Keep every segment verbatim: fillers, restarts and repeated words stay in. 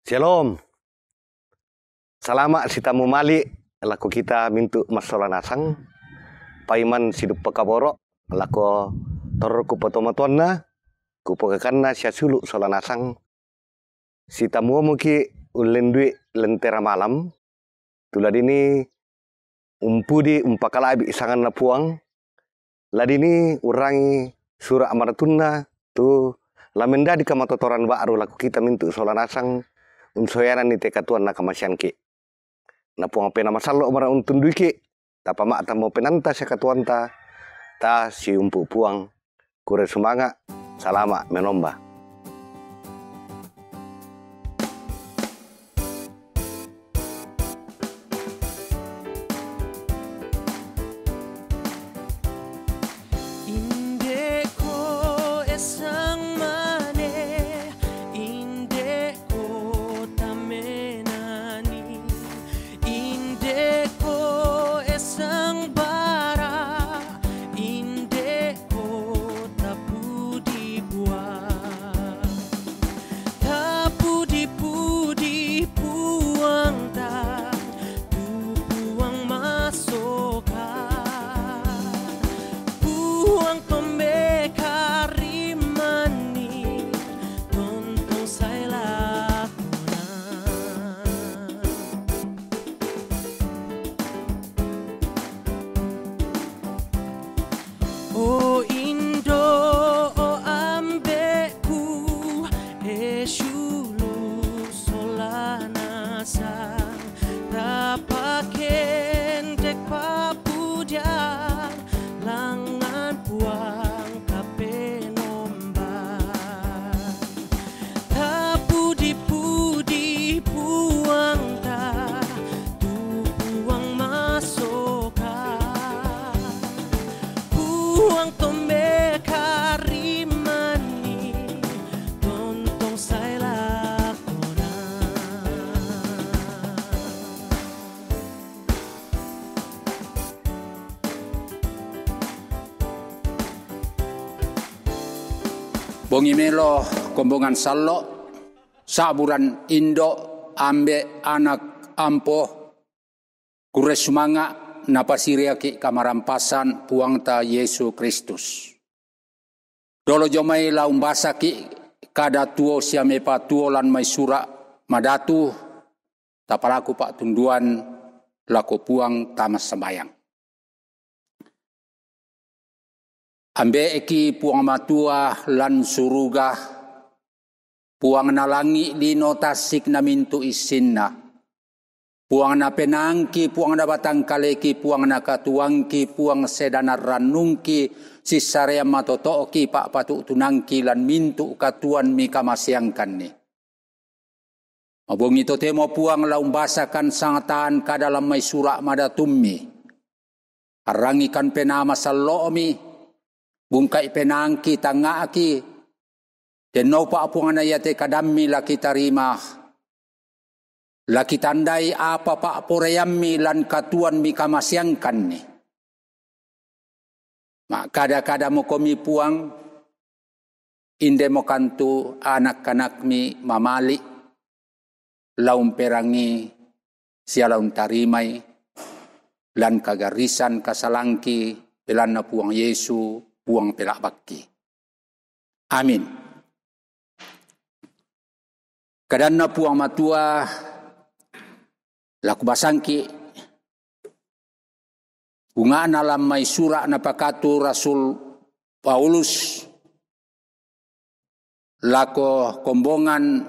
Syalom. Salama' sitamu mali' lako kita mintu' massola nasang. Paiman siduppa kaboro' lako torro kupatomatuanna, kupokakanna sia sulu' sola nasang. Sitamuomuki' ullendui lentera malam, tu ladini umpudi umpakala'bi' sanganna Puang, ladini urangi sura' maratunna tu la mendadi kamatotoran ba'ru lako kita mintu' sola nasang unsoyananni te katuoanna kamasiangki'. Na Puang Penaa Masallo' mara untunduiki', tapama'tammo penanta sia katuoanta, ta siumpu' Puang. Kurre sumanga', salama' menomba. Inde'ko essang mane, inde'ko tammenani, inde'ko essang bara, inde'ko tapudi Puang. Tapudi-pudi Puangta, tu Puang masoka, Puang tombeka rimani, tontong sae lakona. O indo', o ambe'ku, e sulu' sola nasang, tapakendek papudian langngan Puang Kapenombang. Tapudi-pudi Puangta, tu Puang masoka, Puang tombeka rimani, tontong sae lakona. Bongi melo kombongan sallo, sa'buran indo', ambe', anak, ampo, kurre sumanga' napasiriaki' kamarampasan Puangta Yesu Kristus. Dolo jomai la umbasaki' kada tuo sia mepatuo lan mai Sura' Madatu, tapalaku pa'tunduan lako Puang tama sambayang. Ambe'ki Puang Matua lan suruga, Puangna langi' lino tassik na mintu' issinna. Puangna penaangki, Puangna batangkaleki, Puangna katuoangki, Puang sedana rannungki, sissareang matoto'ki pa'patu'tunangki lan mintu' katuoan mikamaseangkanni. Mabongi totemo Puang la umbasakan sangtaan kada lan mai Sura' Madatummi. Arrangikan Penaa Masallo'mi, bungkai penaangki, tangnga'ki, dennoupa' Puangna iate kadammi la kitarima, la kitandai apa pa'poraiammi lan katuoan mikamaseangkanni. Ma'kada-kadamokomi Puang, indemokan tu anak-anakmi mamali', la umperangi sia la untarimai lan kagarrisan kasalangki, belanna Puang Yesu, Puang pela'bakki. Amin. Kadanna Puang Matua, la kubasangki' bunga'na lan mai Sura' napakatu Rasul Paulus lako kombongan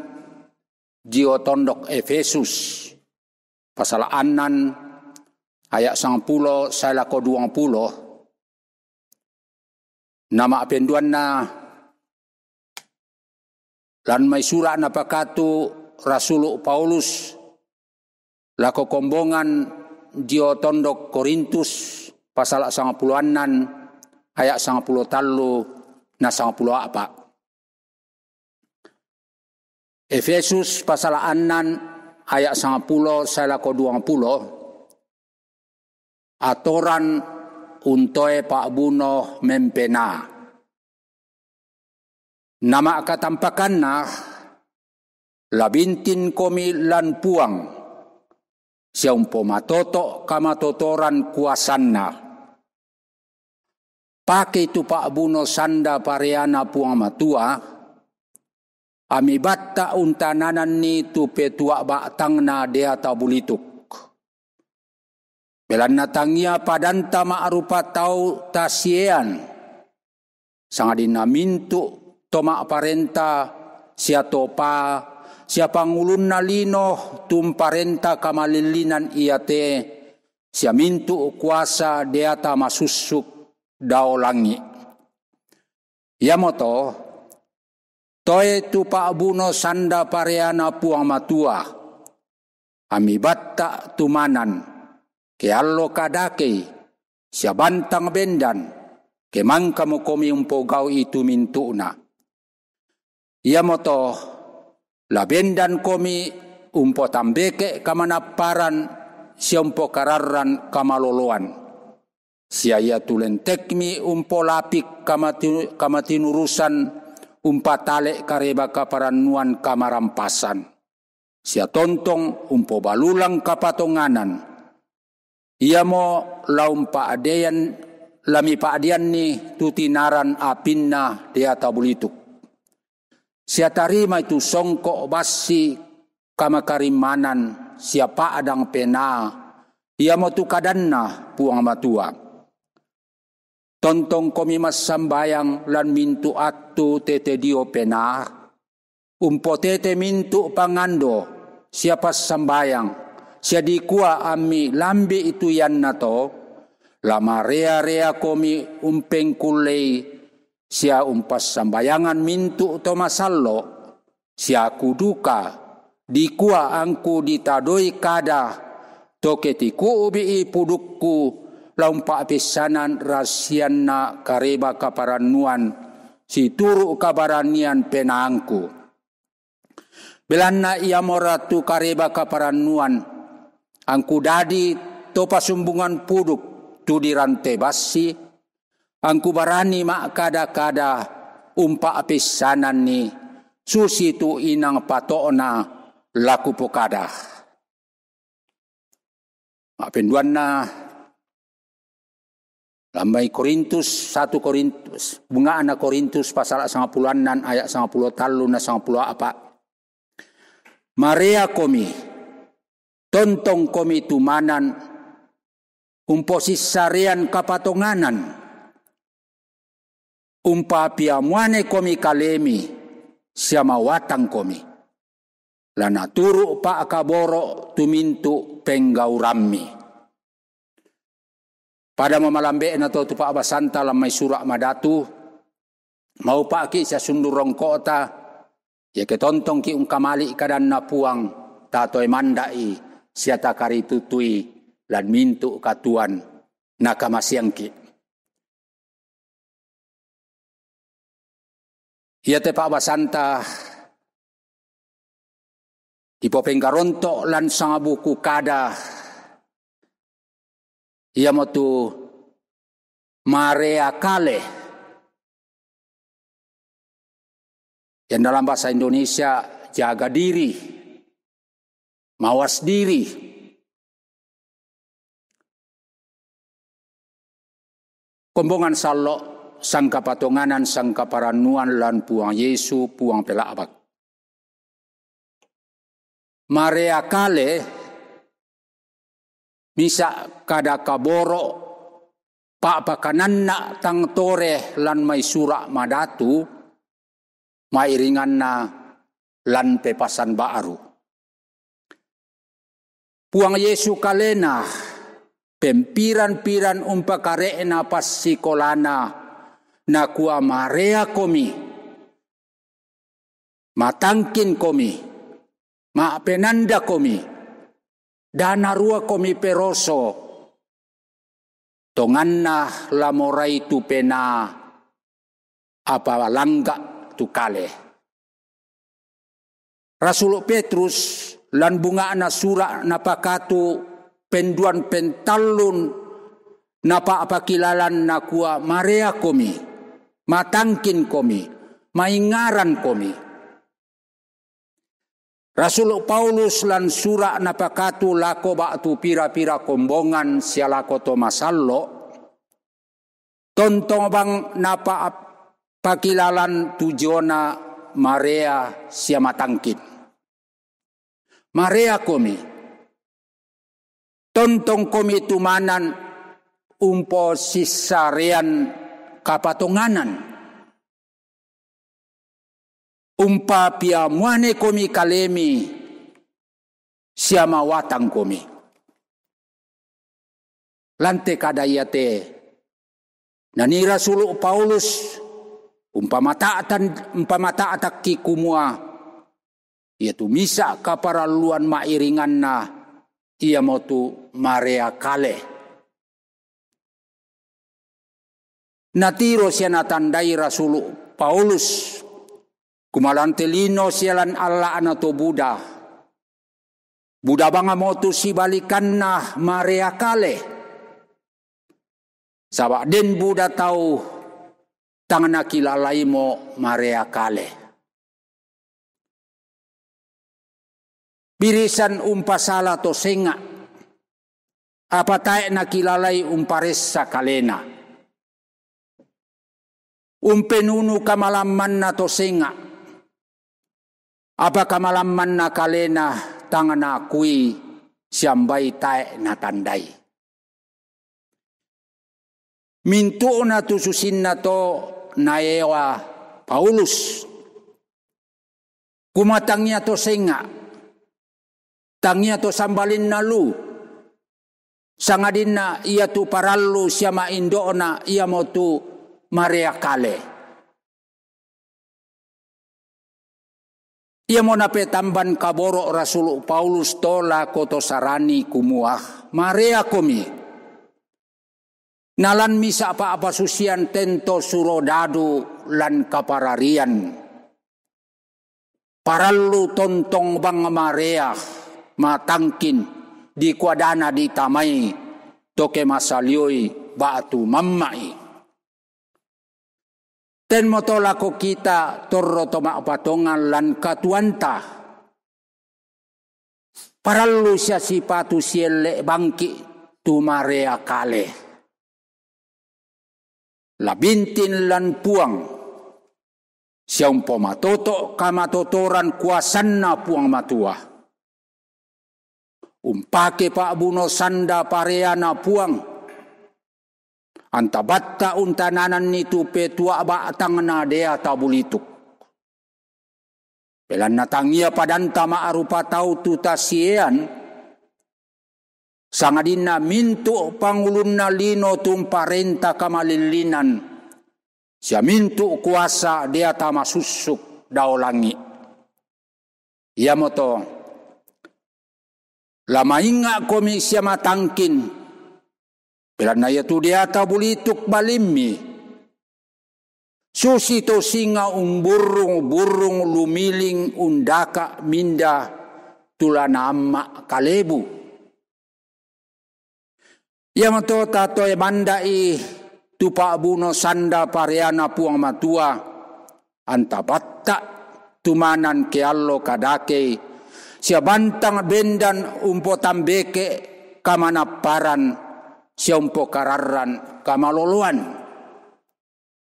dio tondok Efesus, pasala' annan, aya' sangpulo sae lako duangpulo. Nama'penduanna, lan mai Sura' napakatu Rasulu' Paulus lako kombongan dio tondok Korintus, pasala' sangpulo annan, aya' sangpulo tallu na sangpulo a'pa'. Efesus pasala' annan, aya' sangpulo sae lako duangpulo. Atoran untoe pa'buno mempenaa. Nama'katampakanna, La bintin komi lan Puang, sia umpomatoto' kamatotoran kuasanna. Pakei tu pa'buno sanda pareana Puang Matua, ami batta' untanananni tu petua' ba'tangna deata bulituk. Belanna tangia padanta ma'rupa tau tasiean, sangadinna mintu' to ma'parenta sia to pa, sia pangulunna lino tu umparenta kamalillinan iate, sia mintu' kuasa deata masussuk dao langi'. Iamoto, toe tu pa'buno sanda pareana Puang Matua, ami batta' tumanan, ke allo kadakei, sia bantang bendan, ke mangkamo komi umpogau'i tu mintu'na. Iamoto, la bendan komi umpotambeke' kamanapparan sia umpokararran kamaloloan. Sia ia tu lentekmi umpolapik kamati-, kamatinurusan umpatale' kareba kaparannuan kamarampasan. Sia tontong umpobalulang kapatonganan. Iamo la umpa'dean-, la mipa'deanni tu tinaran apinna deata bulituk. Sia tarimai tu songko' bassi kamakarimmanan sia pa'dang penaa, iamotu kadanna Puang Matua. Tontongkomi massambayang lan mintu' attu tete dio penaa, umpotete mintu' pangando sia passambayang, sia dikua ammi lambi' tu iannato, la marea-reakomi umpengkullei sia umpassambayangan mintu' to masallo', sia aku duka, dikua angku ditadoi kada, to ke tiku'bi'i pudukku, la umpa'peissanan rasianna kareba kaparannuan, situru' kabaranian penaangku. Belanna iamora tu kareba kaparannuan, angku dadi to pasumbungan puduk tu dirante bassi, angku barani ma'kada-kada umpa'peissananni, susitu inang pato'na la kupokada. Ma'penduanna, lan mai Korintus, satu Korintus, bunga'na Korintus pasal sangpulo annan ayat sangpulo tallu na sangpulo a'pa'. Mareakomi, tontongkomi tumanan, umposissarean kapatonganan, umpapiamuanekomi kalemi, sia mawatangkomi, la naturu' pa'kaboro' tu mintu' penggaurammi. Padamo malambe'na to tu pa'basanta lan mai Sura' Madatu, maupa'ki' sia sundu' rongko'ta, iake tontongki' ungkamali' kadanna Puang, tatoe manda'i sia takaritutui lan mintu' katuoan nakamaseangki'. Iate pa'basanta dipopenggaronto' lan sangabuku kada, iamotu marea kale. Yang dalam bahasa Indonesia, jaga diri, mawas diri. Kombongan sallo', sangkapatonganan, sangkaparannuan lan Puang Yesu, Puang Pela'bak. Marea kale, misa' kada kaboro' pa'pakananna tang tore lan mai Sura' Madatu, mairinganna lan pepasan ba'ru. Puang Yesu kalena, pempiran-piran umpakare'na passikolana, nakua, mareakomi, matangkinkomi, ma'penandakomi, danaruakomi peroso, tonganna la morai tu penaa apa langga' tu kale. Rasul Petrus lan bunga'na sura' napakatu penduan pentallun napa'pakilalan nakua, mareakomi, matangkinkomi, maingarankomi. Rasul Paulus lan sura' napakatu lako ba'tu pira-pira kombongan sia lako to masallo', tontong bang napa'pakilalan tu diona marea sia matangkin. Mareakomi, tontongkomi tumanan umposissarean kapatonganan. Umpapiamuanekomi kalemi sia mawatangkomi. Lan te kada iate, nanii Rasul Paulus umpamata'tan-, umpamata'takki kumua, iatu misa' kaparalluan ma'iringanna, iamotu marea kale. Natiro sia natandai Rasul Paulus, kumua lan te lino sia lan alla'na to buda, buda bangmo tu sibalikanna marea kale. Saba' den buda tau tang nakilalaimo marea kale. Birisan umpasala to senga', apa tae' nakilalai umparessa kalena. Umpenunu kamalammanna to senga', apa kamalammanna kalena tang naakui sia umbai tae' natandai. Mintu'na tu susinna to naewa Paulus, kumua tangia to senga', tangia to sambalinna lu, sangadinna iatu parallu sia ma'indo'na iamotu marea kale. Iamo napetamban kaboro' Rasul Paulus to lako to Sarani kumua, mareakomi. Na lan misa' pa'pasusian ten to surodadu lan kapararian, parallu tontong bang marea, matangkin, dikua dana ditamai to kemasalioi ba'tu mamma'i. Tenmo to lako kita torro to ma'patongan lan katuoanta, parallu sia sipatu sielle' bangki' tu marea kale. La bintin lan Puang, sia umpomatoto' kamatotoran kuasanna Puang Matua. Umpake pa'buno sanda pareana Puang, anta batta' untanananni tu petua' ba'tangna deata bulituk. Belanna tangia padanta ma'rupa tau tu tasiean, sangadinna mintu' pangulunna lino tu umparenta kamalillinan, sia mintu' kuasa deata masussuk dao langi'. Iamoto, la mainga'komi sia matangkin, belanna iatu deata bulituk balimmi, susi to singa umburrung-burrung lumiling undaka' minda tu la naamma' kalebu. Iamoto tatoe manda'i tu pa'buno sanda pareana Puang Matua, anta batta' tumanan ke allo kadakei, sia bantang bendan umpotambeke' kamanapparan, sia umpokararran kamaloloan.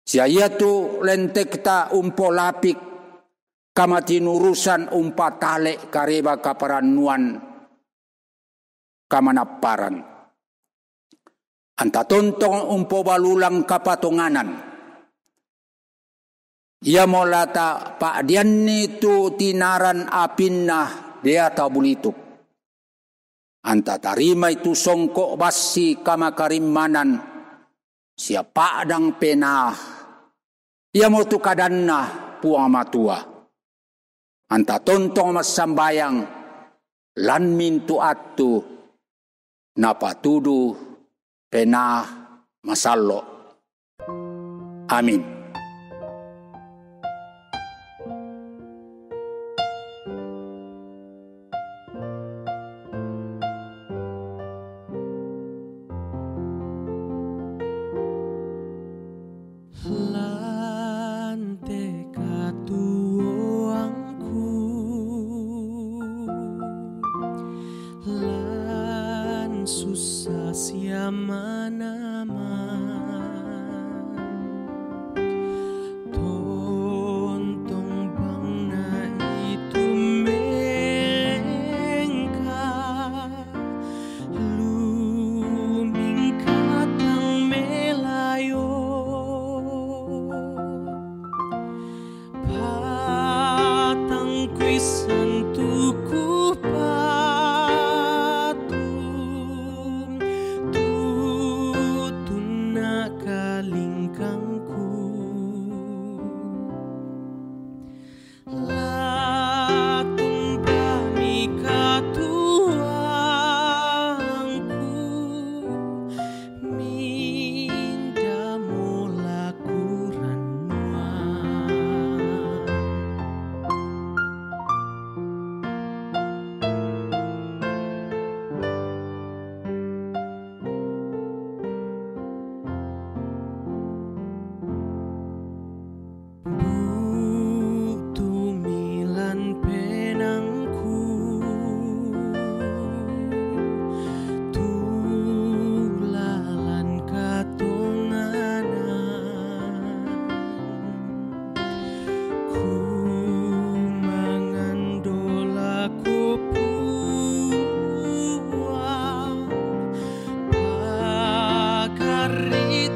Sia iatu lentekta umpolapik kamatinurusan umpatale' kareba kaparannuan kamanapparan. Anta tontong umpobalulang kapatonganan. Iamo la tapa'dianni tu tinaran apinna deata bulituk. Anta tarimai tu songko' bassi kamakarimmanan sia pa'dang penaa, iamotu kadanNa Puang Matua. Anta tontong massambayang lan mintu' attu napatudu Penaa Masallo'. Amin. Lan te katuoangku. Kangku la tumbami katuangku, minda molaku rannuang. Buktumi lan penangku, tulalan katonganan. Kumangandolaku puang, pagari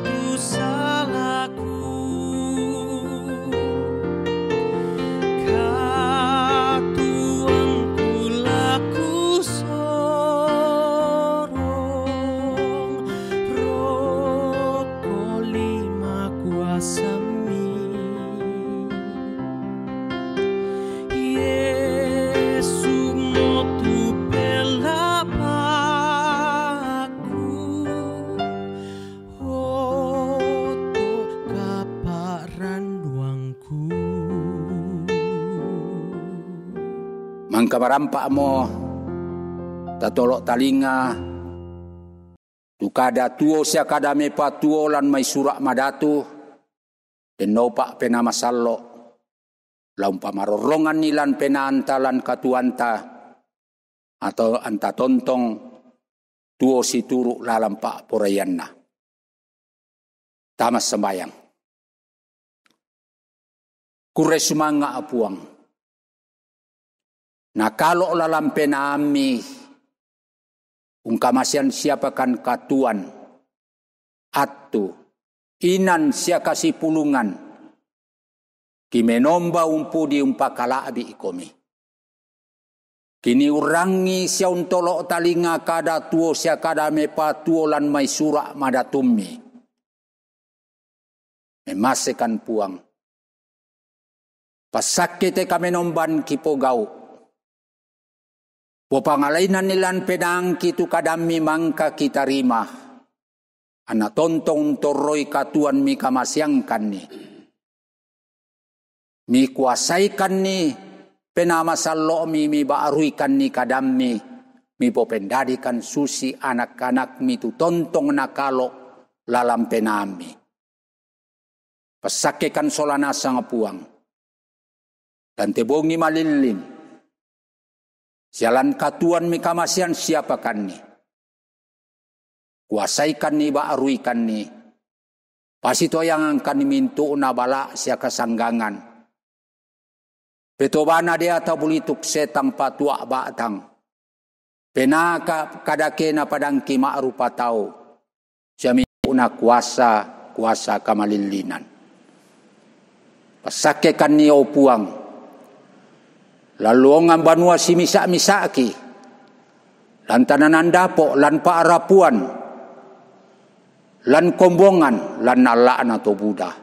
tu salaku, katuangku laku sorong, roko lima kuasami. Yesu motu pelapaku, oto kaparanduangku. Mangka marampa'mo tatolo' talinga tu kada tuo sia kada mepatuo lan mai Sura' Madatu, dennopa Penaa Masallo', la umpamarorronganni lan penaanta lan katuoanta, atau anta tontong tuo situru' lalan pa'poraianna. Tama sambayang. Kurre sumanga', Puang. Nakalo' lalan penaammi ungkamasean siapakan katuoan, attu, inan sia kasipulungan, kimenomba umpudi umpakala'bi'komi. Kiniurangi sia untolo' talinga kada tuo sia kada mepatuo lan mai Sura' Madatummi. Memmasekan Puang. Passakke te kamenomban kipogau'. Popangalainanni lan penaangki tu kadammi mangka kitarima, anna tontong torroi katuoan mikamaseangkanni. Mikuasaikanni Penaa Masallo'mi, miba'ruikanni kadammi, mipopendadikan susi anak-anakmi tu tontong nakalo' lalan penaammi. Passakkekan sola nasang Puang. Tante bongi malilling. Sialan katuoan mikamasean siapakanni. Kuasaikanni, ba'ruikanni. Pasitoyangangkanni mintu'na bala' sia kasanggangan. Petobana deata bulituk setang patua' ba'tang. Penaa ka-, kadakena padangki ma'rupa tau. Sia mintu'na kuasa, kuasa kamalillinan. Passakkekanni, o Puang, lalluongan banua simisa'-misa'ki, lan tananan dapo', lan pa'rapuan, lan kombongan, lan alla'na to buda.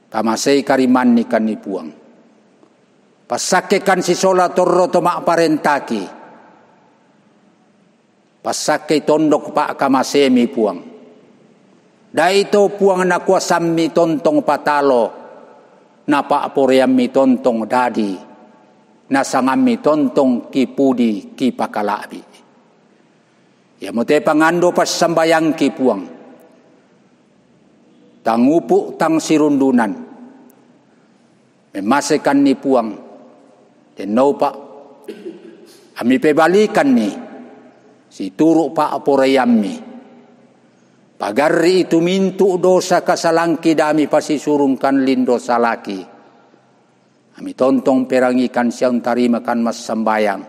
Tamasei karimannikanni Puang. Passakkekan sisola torro to ma'parentaki. Passakkei tondok pa'kamasemi Puang. Da'ito Puang nakuasammi tontong patalo, napa'poraiammi tontong dadi, nasangammi tontong kipudi kipakala'bi'. Iamote pangando passambayangki Puang. Tangupu' tang sirundunan. Memmasekanni Puang, dennopa, ami pebalikanni, situru' pa'poraiammi. Pagarri'i tu mintu' dosa kasalangki dami pasisurungkan lindo salaki. Ami tontong perangikan sia untarimakan massambayang.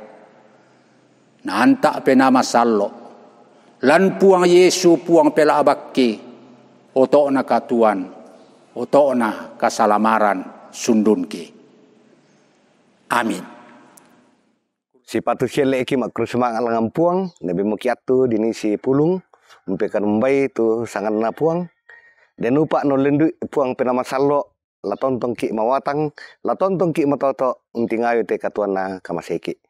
Naanta' Penaa Masallo'. Lan Puang Yesu Puang pela'bakki, oto'na katuoan, oto'na kasalamaran sundunki. Amin. Sipatu sielle'ki ma'kurre sumanga' langngan Puang, nabi mukiattu dini sipulung, Mpekanumbai tu sanganna Puang, de nupa nollendu'i Puang Penaa Masallo', la tontongki' mawatang, la tontongki' matoto', untingayu te katuoanna kamaseiki'.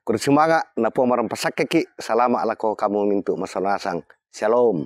Kurre sumanga', na Puang marampasakkeki', salama' lako kamu mintu' masola nasang. Syalom.